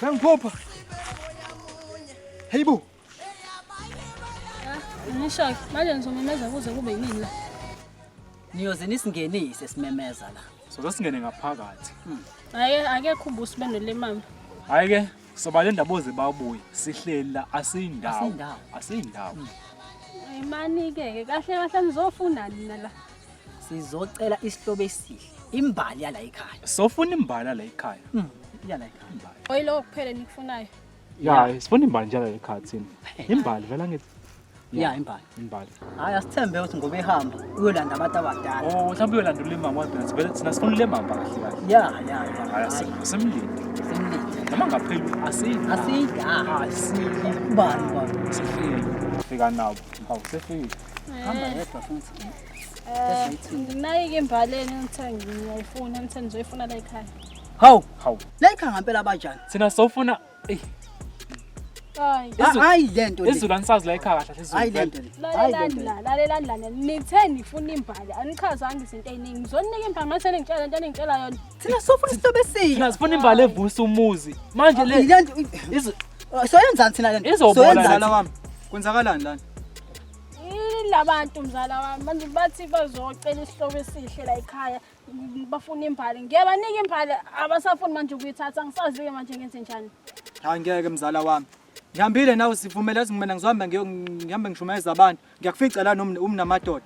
Bengiphupha. Hayibo. Ngisho manje ngizomemeza kuze kube yini la. Niyoze nisingenise simemeza la. Soze singene ngaphakathi. Ake akekho ubusi benolemama. Hayi ke sobalinda boze babuye sihleli la asiyindawo. Asiyindawo. Asiyindawo. Ayimani ke ke kahle kahle nizofuna nina la. Sizocela isihlobo esihle, imbali yala ekhaya. Sofuna imbali la ekhaya. Yala ekhaya. Oyiloko kuphela nikufunayo. Ya, sifuna imbali njalo ekhaya thina. Imbali vela ngithi. Ya imbali. Imbali. Hayi asithembe ukuthi ngoba ehamba uyolanda abantu abadala. Oh, mhlawumbe uyolanda uLemamba ngoba phela thina sifuna uLemamba kahle kahle. Ya ya ya. Hayi simlinde. Simlinde. Noma ngapheli asiyi. Asiyi. Asiyi. Ubani baba? Sifike. Fika nabo. Hawu sefike. Hamba yedwa futhi. Nginayi-ke imbaleni engithe ngiyayifuna, ngithe ngizoyifuna la ekhaya. Hawu. Hawu. La ekhaya ngempela banjani? Thina sofuna eyi Hayi. Hayi lento le. Izulu anisazi la ekhaya kahle izulu. Hayi lento le. Hayi Lalelani lento le. la, lalelani lana. Nithe nifuna imbali, anichazanga izinto ey'ningi. Ngizoninika imbali mase ningitshela lento eningitshela yona. Thina sofuna isihlobo esihle. Thina sifuna imbali evusa umuzi. Manje le Lento soyenzani thina lento? Izobola Soyenzani? Mzala wami, kwenzakalani lana? Yilabantu mzala wami, manje bathi bazocela isihlobo esihle la ekhaya, bafuna imbali. Ngiyabanika imbali, abasafuni manje ukuyithatha, angisazi-ke manje ngenze njani. Hayi ngeke mzala wami. Ngihambile nawe sivumele yazi mina ngizohamba ngihambe ngishumayeza abantu. Ngiyakufica la umnamadoda.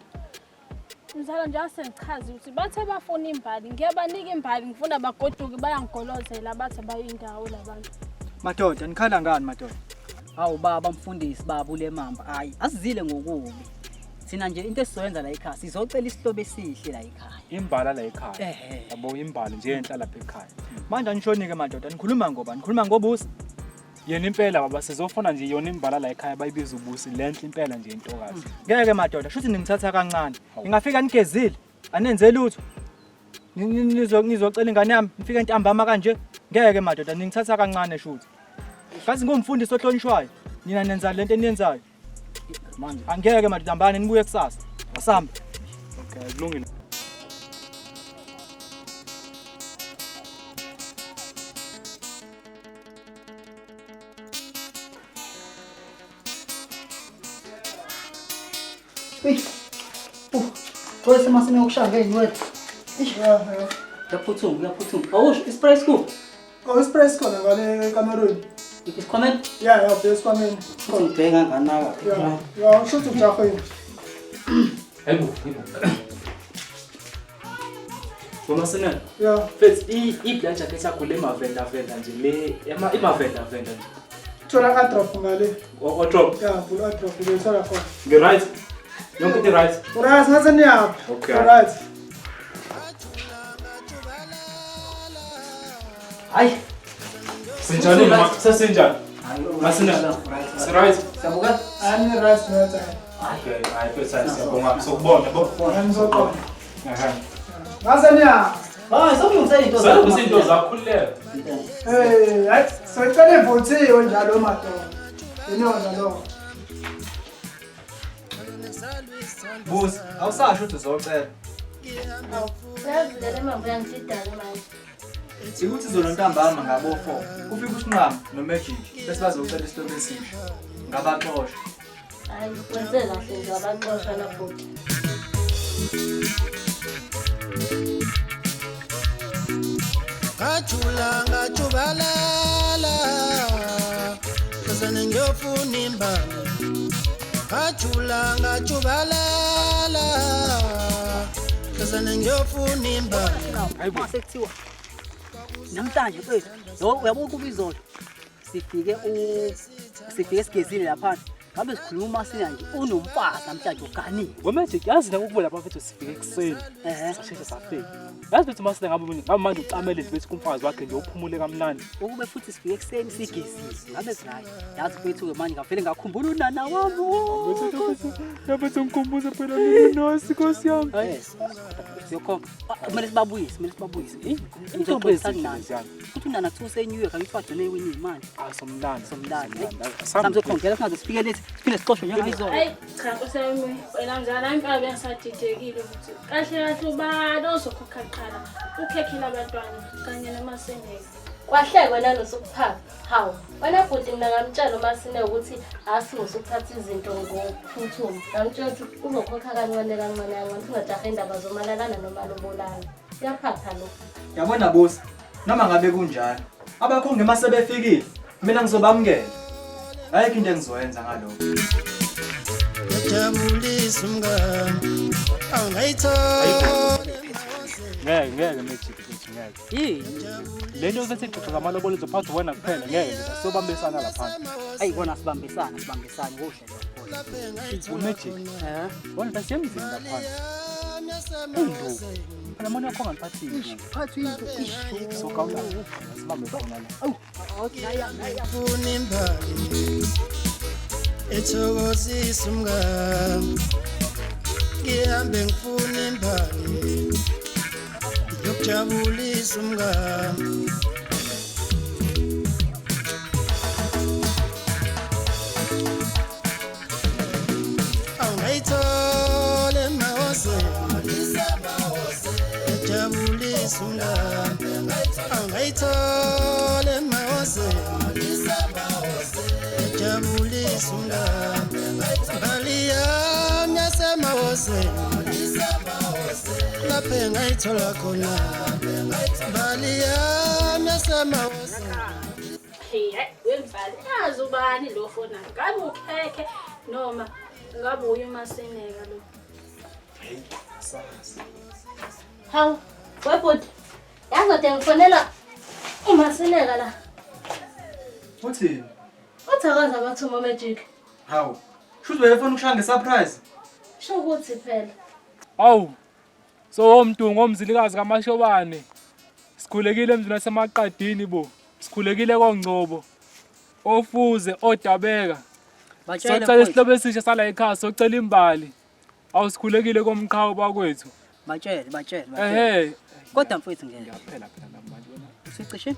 Mzala nje asengichaze ukuthi bathe bafuna imbali, ngiyabanika imbali, ngifuna bagoduke bayangigolozela bathi bayindawo labantu. Madoda, nikhala ngani madoda? Hawu baba mfundisi baba uLemamba. Hayi asizile ngokubi. Thina nje into esizoyenza la ekhaya sizocela isihlobo esihle la ekhaya. Imbala la ekhaya. Ehhe. Yabo imbali nje enhla lapha ekhaya. Manje anishoni-ke madoda, nikhuluma ngoba, nikhuluma ngobusi. Yena impela baba sizofuna nje yona imbala la ekhaya bayibiza ubusi lenhle impela nje intokazi. Ngeke madoda, shuthi ningithatha kancane. Ningafika nigezile, anenze lutho. Nizocela ingane yami, nifike ntambama kanje. Ngeke madoda, ningithatha kancane shuthi. Kazi ngumfundisi ohlonishwayo. Nina nenza lento eniyenzayo. Manje angeke madoda, hambani nibuye kusasa. Asambe. Okay, kulungile. Kwese masine ukushaya ngey'nwele. Kuyaphuthuma, kuyaphuthuma. Awusho, ispray scoop. Oh, ispray sikhona ngale ekamerweni. Isikhwameni? Ya, ya, ubheke esikhwameni. Futhi ngibheke kanganaka. Ya, ya, usho ukuthi ujahweni. Hayibo, hayibo. Mama Sinel. Ya. Mfethu i-black jacket yakho le mavenda venda nje le imavenda venda nje. Thola ka-drop ngale. O drop. Ya, vula drop uyithola khona. Ngi-right. Yonke into right. Uright, ngathi niyaphi? Okay. Uright. Hayi. Sinjani ma? Sesinjani? Masina. Si right. Siyabuka? Ani right right. Okay, hayi mfethu hayi siyabonga. Sokubona yabo. Ngizoqonda. Aha. Ngaze niyaphi? Hayi, sokulungisa izinto zakho. Solungisa izinto zakho khululeka. Hey, hayi, sicela ivuthiwe njalo madoda. Yinona lo. Busi, awusasho ukuthi uzocela. Yazi le lemambo yangididane manje. Ikuthi izolo ntambama ngabo 4. Kufika uSinqama noMagic bese bazocela isihlobo esisha. Ngabaxosha. Hayi, wenze kahle nje abaxosha nabhuti. Ngajula ngajubalala Hlazane ngiyofuna imbali Ngajula ngajubalala Hlazane ngiyofuna imbali Mase kuthiwa namhlanje mfethu, uyabona ukuba izolo sifike sifike sigezile laphana. Ngabe sikhuluma sina nje unomfazi namhlanje uganile. We-Magic yazi nakukubo lapha mfethu sifike ekuseni. Sasheshe safika. Yazi mfethu masina ngabe manje ucamele nje bethi kumfazi wakhe nje uphumule kamnandi. Ukube futhi sifike ekuseni sigezile. Ngabe right. Yazi mfethu ke manje ngavele ngakhumbula unana wami. Yabe ngikhumbuza phela mina nosi Nkosi yami. Yes. Siyokhomba. Kumele sibabuyise, kumele sibabuyise. Intombi ezinhle leziyana. Futhi unana kuthiwa use-New York, angithi wagcine ewinile manje. Ah, somlando. Somlando. Samzokhongela singaze sifike lethi, siphinde sixoshwe njengayizolo. Hayi cha Nkosi yami, wena mzala nami impela bengisadidekile ukuthi kahle kahle ubani ozokhokha kuqala ukhekhile abantwana kanye noMaseneke. Kwahlekwa nanosukuphapha. Hawu, wena bhuti mina ngamtshela uMasine ukuthi asingusukuthatha izinto ngokuphuthuma. Ngamtshela ukuthi uzokhokha kancane kancane kancane singajahe indaba zomalalana nomalobolana. Kuyaphapha lokhu. Yabona Busi, noma ngabe kunjalo, abakhongi uma sebefikile, mina ngizobamukela. Ayikho into engizoyenza ngalokho. Ngiyajabulisa umngani Awungayithola Ngeke ngeke Magic mfethu ngeke. Yini? Le nto sethi xoxa ngamalobolo izophathwa wena kuphela ngeke nje sobambisana lapha. Ayi kona sibambisana, sibambisana kuhle lokho. Umagic. Wona phela siyemzini laphana. Induku. Phela mona yakho ngaliphathi induku. Phathi into ish. Sokawula. Sibambe khona la. Awu. Ngifuna imbali ethokozisa umngami ngihambe ngifuna imbali yokujabulisa umngami awungayithola emahoseni ejabulisa umngami awungayithola emahoseni ejabulisa umngami mbali yami yasemahoseni lapho engayithola khona mbali yami yasemahoseni. Hey, hayi, wemfana, yazi ubani lo fonayo? Ngabe ukhekhe noma ngabe uye uMasineka lo? Hey, asazi. Hawu, webhuti. Yazi kade ngifonela uMasineka la. Uthini? Uthi akaze abathuma uMagic. Hawu. Shuthi wayefuna ukushaya ngesurprise. Sho ukuthi phela. Awu. So omntu ngomzilikazi kaMashobane. Sikhulekile emzini wasemaqadini bo. Sikhulekile koNgcobo. Ofuze odabeka. Batshele Socela mfowethu. isihlobo esisha sala ekhaya socela imbali. Awusikhulekile komqhawe bakwethu. Batshele, batshele, batshele. Ehhe. Kodwa mfowethu ngeke. Ngiyaphela phela namanje wena. Usucishe?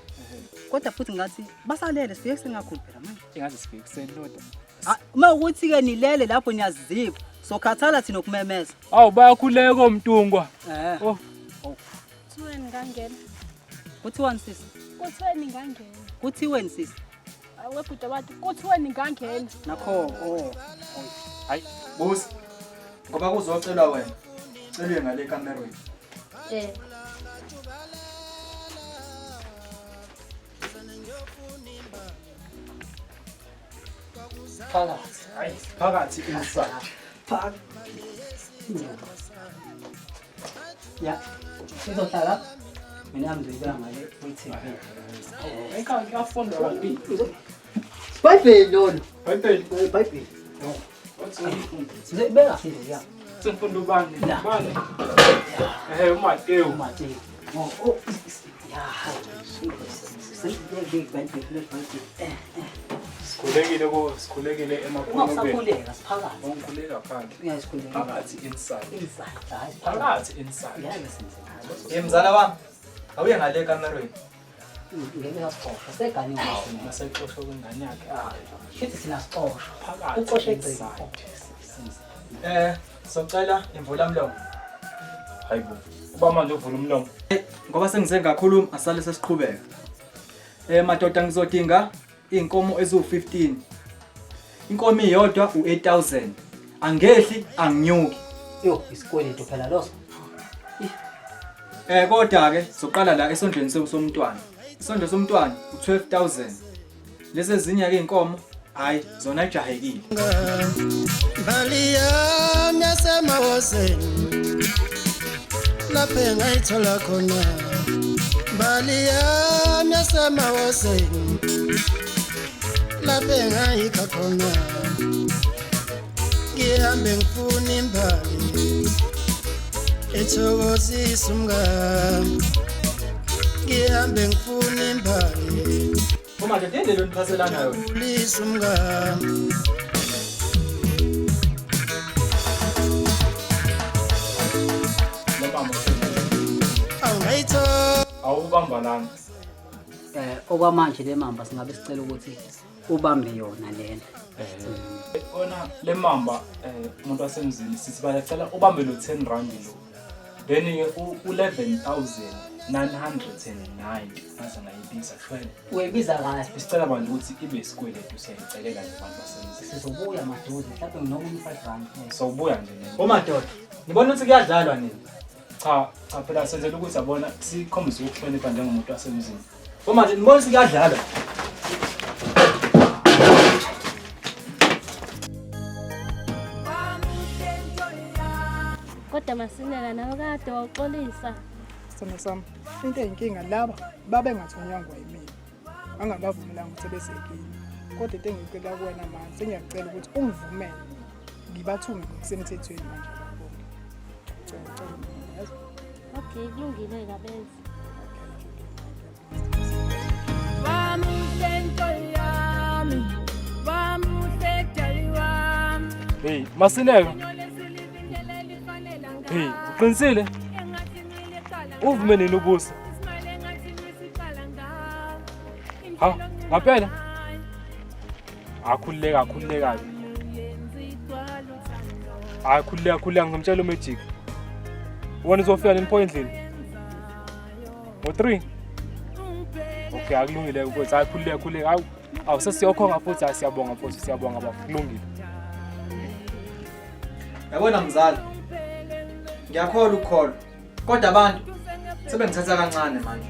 Kodwa futhi ngathi basalele sifike singakhulu phela manje. Ingaze sifike kuseni lodwa. Ah, uma ukuthi ke nilele lapho niyaziziba. Sokhathala thina ukumemeza. Awu bayakhuleka omntungwa. Eh. Oh. Kuthiweni ngangena? Kuthiwani sisi? Kuthiweni ngangena? Kuthiweni sisi? Webhuti abantu, kuthiweni ngangena? Nakho oh. Hayi, Busi. Ngoba kuzocelwa wena. Celwe ngale kamerweni. Eh. Phakathi. Hayi, phakathi inside. Phakathi. Ya. Sizohlala. Mina ngizoyibeka ngale kwi-TV. Ekhaya kuyafundwa kanti. Bhayibheli lolu. Bhayibheli. Bhayibheli. Sizoyibeka sizo ya. Sifunda ubani? Ubani? Ehhe uMatewu. uMatewu. Oh, oh, ya. Bhayibheli, Bhayibheli. Eh, eh. Sikhulekile ko sikhulekile Uma emakhoneni. usakhuleka siphakathi. Ongikhuleka phandle. Yeah, sikhuleka. Phakathi inside. Inside. Hayi, Phakathi inside. Ngeke senze. Hey mzala wami. Awuye ngale kamerweni. Ngeke sasixoshwa seganiwe masina. Masexoshwa kwengane yakhe. Shithi sina sixoshwa. Phakathi Uxoshe egcekeni. inside. Eh, socela imvula mlomo. Hayibo. Uba manje uvula umlomo. Ngoba sengize ngakhuluma asale sesiqhubeka. Eh madoda ngizodinga inkomo eziwu15. Inkomo iyodwa u8000. Angehli anginyuki. Yo, isikweletu phela loso. Eh kodwa ke soqala la esondlweni somntwana. Isondlo somntwana u12000. Lezi ezinye ke inkomo hayi zona ijahekile. Mbali yami yasemahoseni lapho engayithola khona mbali yami yasemahoseni lapho engayikha khona ngihambe ngifuna imbali ethokozisa umngami ngihambe ngifuna imbali Uma nje yini lento niphaselana yona. jabulisa umngami. Lo mama Awungayithola awubamba lana. Eh okwamanje le mamba singabe sicela ukuthi ubambe yona lena. Ona le mamba umuntu wasemzini sithi bayacela ubambe lo 10 rand lo. Then ke u 11990 ngaze ngayibiza shwele. Uyibiza kahle. Sicela abantu ukuthi ibe isikweletu siyayicelela nje abantu basemzini. Sizobuya maduze mhlawumbe noma u-5 rand. Sawubuya nje nene. Omadoda, nibona ukuthi kuyadlalwa nini? Cha, cha phela senzela ukuthi yabona sikhombise ukuhlonipha njengomuntu wasemzini. Omadoda, nibona ukuthi kuyadlalwa. Kodwa Masineka nawe kade wawuxolisa. Sithando sami, into eyinkinga laba babengathonywangwa yimina. Angabavumelanga ukuthi beze kimi. Kodwa into engiyicela kuwena manje, sengiyacela ukuthi ungivumele. Ngibathume ngokusemthethweni manje ababonke. Cela cela mina yazi. Okay, kulungile kabeza. Wamuhle nto yami, wamuhle dali wami. Hey, Masineka. Hey, uqinisile? Uvume nini ubusa? Ha, ngampela? Akhululeka, akhululeka. Hayi khululeka, khululeka ngizomtshela uMagic. Wena uzofika nini pho endlini? Ngo-3? Okay, akulungile mfowethu. Hayi khululeka, khululeka. Hawu, awu sesiyokhonga futhi. Hayi siyabonga mfowethu, siyabonga bafo. Kulungile. Yabona mzala. Ngiyakholwa ukukholwa. Kodwa abantu sebengithatha kancane manje.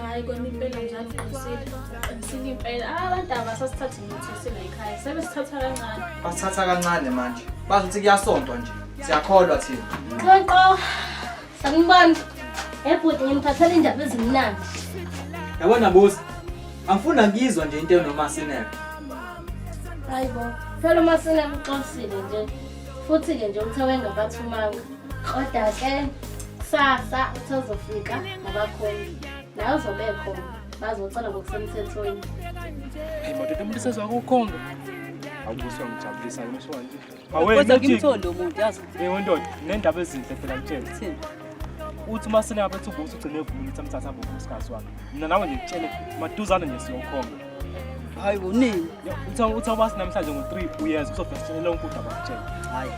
Hayi kona impela njalo uqinisile. Uqinisile impela. Ah, abantu abasasithathi lutho sila ekhaya. Sebesithatha kancane. Basithatha kancane manje. Bazi ukuthi kuyasontwa nje. Siyakholwa thina. Qoqo. Sanibona. Ebhuti nginiphathela indaba ezimnandi. Yabona bosi. Angifuni ngizwa nje into enomasineke. Hayi bo. Phela uMasineke uxolisile nje. Futhi-ke nje uthe wengabathumanga. Kodwa ke kusasa uthe uzofika nabakhongi. Naye uzobe ekhona. Bazocela ngokusemthethweni. Hey madoda umuntu sezwa kukhonga. Awubuso ngijabulisa ke mesho kanje. Kodwa ngimtholi lo muntu yazi. Hey wendoda, nendaba ezinhle phela ngitshele. Thini? Uthi uma sinapha ethi ubuso ugcine evumile ukuthi amthatha abe unkosikazi wakhe. Mina nawe nje ngitshele maduzane nje siyokhonga. Hayi bo nini? Uthi uthi awubasi namhlanje ngo-3 uyeza uzofika sitshele lonke udaba kutshela. Hayi.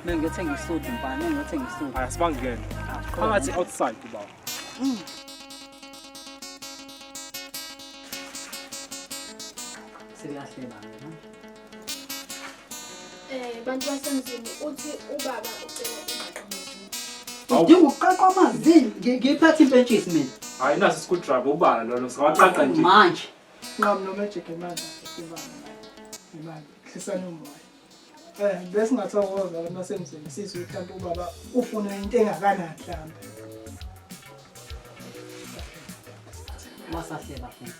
Mina ngiyothenga isudi mfana, mina ngiyothenga isudi. Hayi asibangene. Phakathi outside baba. Sebeyahleba. Eh bantu basemzini uthi ubaba ucela ingqaqo amazinyo. Udinga ukuqaqwa amazinyo. Ngiphathe impentshisi mina. Hayi naso screwdriver ubala lona singawaqaqa nje. Manje. Nqam no magic imali imali imali hlisani umoya. Eh besingathokoza abantu basemzini sizwe mhlawumbe ubaba ufuna into engakanani mhlawumbe. Wasahleba futhi.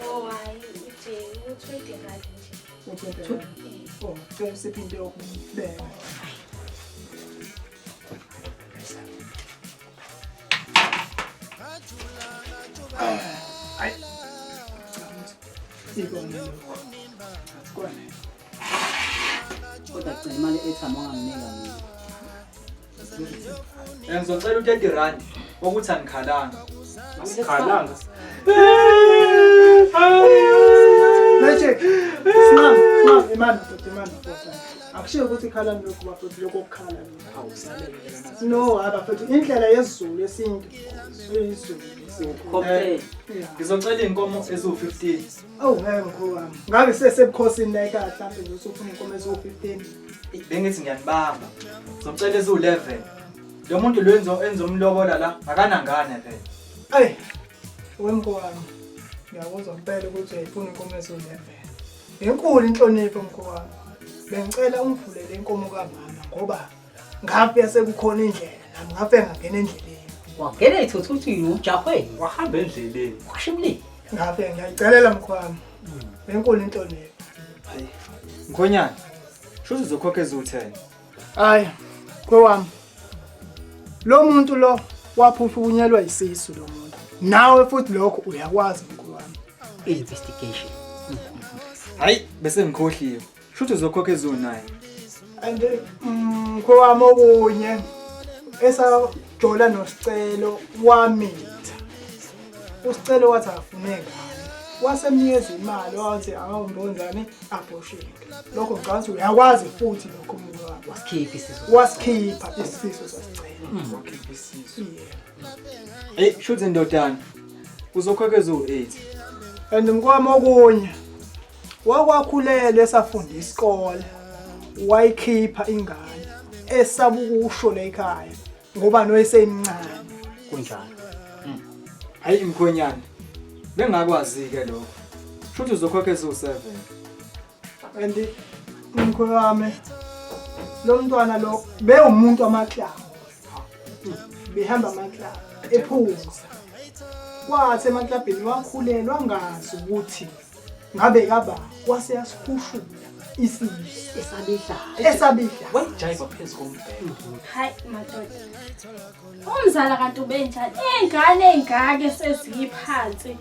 Oh hayi uthi u20 rand nje. U20 rand. Oh, cela usiphe into yokubeka. Hayi. Ikona lokho. Asikwane. Kodwa gcina imali ethama ongamnika mina. Eh, Ngizocela u-30 rand wokuthi anikhalanga. Asikhalanga. Magic. Sinqam, sinqam imali madoda imali madoda. Akushiwo ukuthi ikhala lokhu bafethu lokho okukhala lokhu. No, hayi bafethu indlela yesiZulu yesintu. IsiZulu yesintu. Eh, Yeah. Ngizocela iy'nkomo eziwu-15. Awu ngeke mkhulu wami. Ngabe sesebukhosini la ekhaya mhlawumbe nje usufuna inkomo eziwu-15. Bengithi ngiyanibamba. Ngizocela eziwu-11. Lo muntu lo enzo enzomlobola la akanangane phela. Ayi, wemkhulu wami. Ngiyakuzwa impela ukuthi uyayifuna inkomo eziwu-11. Ngenkulu inhlonipho mkhulu wami. Bengicela ungivulele inkomo kamama ngoba ngafika sekukhona indlela nami ngafika ngangena endleleni. Wangena ethuthuthini ujahwe. Wahamba endleleni. Washimlile. Ngafika ngiyayicelela mkhulu wami. Ngenkulu inhlonipho. Hayi. Mkhonyana. Shuthi uzokhokha eziwu-10. Hayi, kwewami. Lo muntu lo waphuphunyelwa isisu lo muntu. Nawe futhi lokho uyakwazi mkhulu wami. Investigation. Hayi, bese ngikhohliwe. Shuthi uzokhokha eziwu-9. And mkhulu wami okunye esajola noSicelo wamitha. USicelo wathi akafune ngane. Wasemnikeza imali wathi akawumbonzani abhosheke. Lokho ngicabanga ukuthi uyakwazi futhi lokho mkhulu wami. Wasikhipha isisu. Wasikhipha isisu saSicelo. Wakhipha isisu. Yeah. Hey, shuthi ndodana. Uzokhokha eziwu-8. And mkwami okunye wakwakhulelwe esafunda isikole wayikhipha ingane esaba ukusho la ekhaya ngoba noyesemncane. Kunjalo. Hayi mkhonyana. Bengakwazi-ke lokho. Shuthi uzokhokha eziwu-7. And mkhulu wami lo mntwana lo bewumuntu amaklaba. Behamba amaklaba ephuza. Kwathi emaklabhini wakhulelwa ngazi ukuthi ngabe kaba wase yasihushula. isisu Esabihla. Esabihla. Wayijayiva phezu kombhede. Hayi madoda. Umzala kanti ubenjani? Ingane engaka eseziphansi.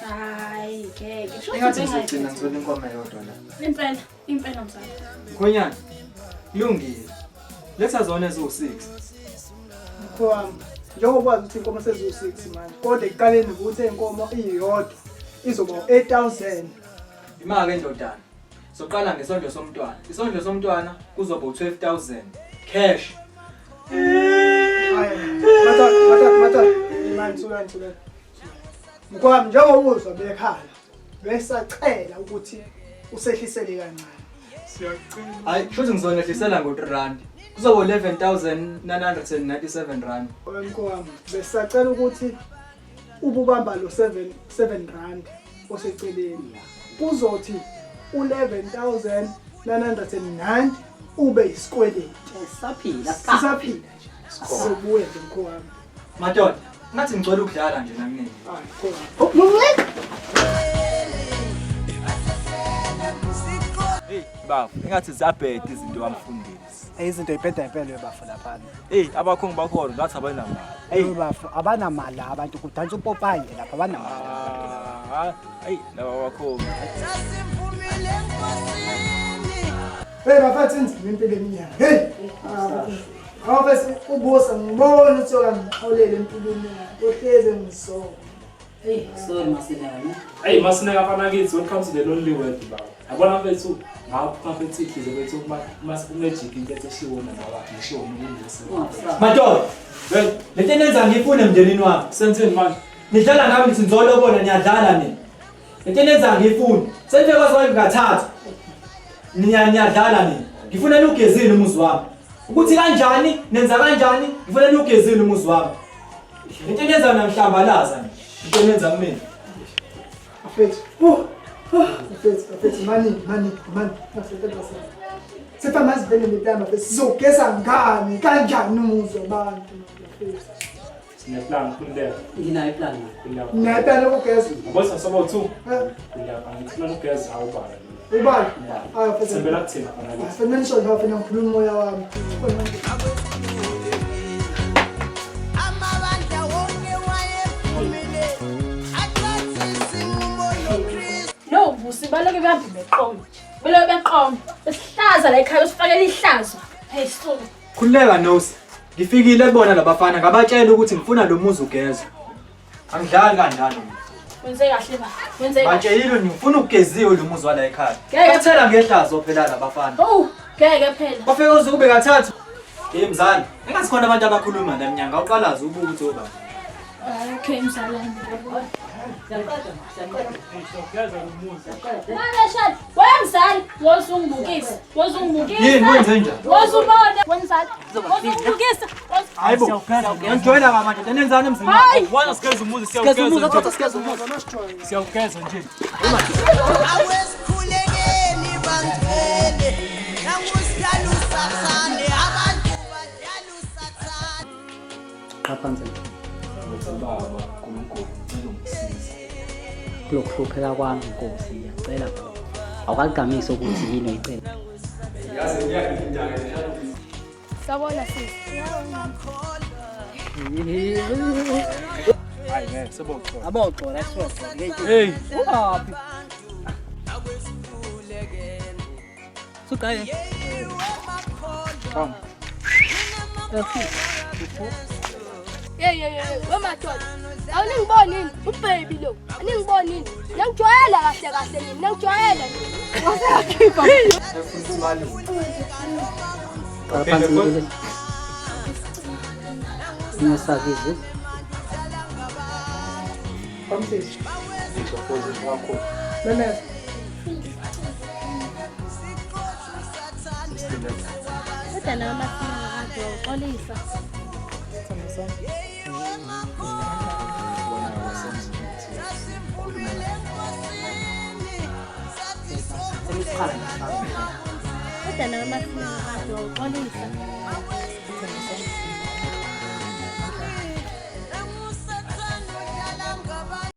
Hayi ngeke. Shuthi Engathi ngizogcina ngithola inkomo eyodwa la. Impela, impela mzala. Mkhwenyana, kulungile. Letha zona eziwu-6. Mkhulu wami, njengoba wazi ukuthi inkomo seziwu-6 manje, kodwa ekuqaleni ukuthi inkomo iyodwa izoba u-8000. Ima-ke ndodana. Soqala ngesondlo somntwana. Isondlo somntwana kuzoba u-12,000 cash. Hayi, madoda, madoda, madoda. Imani, thulani, thulani. Mkhwami, njengoba uzwa bekhala, besacela ukuthi usehlisele kancane. Siyacela. Hayi, shuthi ngizonehlisela ngo-3 rand. Kuzoba 11,997 rand. Mkhwami, besacela ukuthi ububamba lo 7 7 rand oseceleni. Kuzothi u-11,990 ube isikweleti. Sisaphila. Sisaphila nje. Sizobuya nje mkhwami. Madoda, ngathi ngicela ukudlala nje nakunini. Hayi, mkhwami. Hey bafo, engathi ziyabheda izinto kamfundisi. Hey izinto ibheda impela webafo laphana. Hey abakhongi bakhona ngathi abanamali. Hey bafo abanamali la abantu kudansa upopayi nje lapha abanamali. Ah, hey laba bakhongi. Hey bafethu inzima impilo eminyaka. Hey. Bafethu ubusa ngibona ukuthi okangixolele empilweni yakho. Ohleze ngisola. Hey, sorry Masineka ne. Hey Masineka mfana kithi, welcome to the lonely world baba. Yabona mfethu, ngapha mfethu ihlize mfethu uma umagic into ethi eshiwona nawa ngishiwo umuntu. Madoda, lento enenza ngiyifune emndenini wami. Senzeni manje? Nidlala ngami nithi nizolobona niyadlala nina. Lento enenza ngiyifune. Senifike kwaze ngathatha. Niyadlala nina. Ngifuna niwugezile umuzi wami. Ukuthi kanjani, nenza kanjani, ngifuna niwugezile umuzi wami. Lento enenza namhlambalaza nje. Into enenza kumina. Bafethu. Bafethu, bafethu mani mani mani. Sefa mazi vele le bafethu sizogeza ngani kanjani umuzi wabantu bafethu. Sineplan khululeka. Nginayo iplan. Khululeka. Nayo iplan yokugeza? Yabo soba u2. Khululeka, ngifuna ukugeza awubala. Ubala? Hayi bafethu. Sembela kuthina mfana kithi. Bafethu manisho nje bafethu ngikhuluma umoya wami. Amabandla wonke wayephumile athatha isinqumo noKristu. No, Vusi baloke behambe beqoma nje. Baloke beqoma. Besihlaza la ekhaya besifakela ihlazo. Hey suka. Khululeka Nosi. Ngifikile kubona labafana ngabatshela ukuthi ngifuna lo muzi ugezwe. Angidlali kanjalo mina. Wenze kahle ba. Wenze kahle. Batshelile ngifuna ukugeziwe lo muzi wala ekhaya. Ngeke. Bathela ngehlazo phela labafana. Oh, ngeke phela. Bafike uze kube kathathu. Hey mzali, engathi khona abantu abakhuluma la emnyango awuqalaze ubuke ukuthi obani. Okay mzala. Siyawugeza lo muzi. Mama shadi, wemzali, wozungibukisa. Wozungibukisa. Yini wenze njani? Wozubona. Wemzali, wozungibukisa. Hayi bo. Ngijoyina ka manje, nenzani emzini? Hayi. Wona sigeza umuzi, Sigeza umuzi, siyawugeza. thatha sigeza umuzi. Siyawugeza nje. Awesikhulekeni bangcwele nangusidala usathane abantu badala usathane. Qapha nzima. Baba, uNkulunkulu, ngicela ungisize. Kulokuhlupheka kwami Nkosi ngiyacela baba. Awukagqamisi ukuthi yini oyicela. Yazi ngiyakudinda ke Sawubona sisi. Hayi ngeke seboxola. Aboxola siboxola. Hey. Ungaphi? Suqaye. Come. Hey hey hey, wemadoda. Awuningiboni yini? Ubaby lo. Aningiboni yini? Nangijwayela kahle kahle nini? Nangijwayela nini? Waseyakhipha. Qala phansi ngibele. Ngiyasakize. Bamsisi. Ngisho futhi wakho. Memeza. Kodwa nawe Masineka kade wawuxolisa. Kodwa nawe Masineka kade wawuxolisa.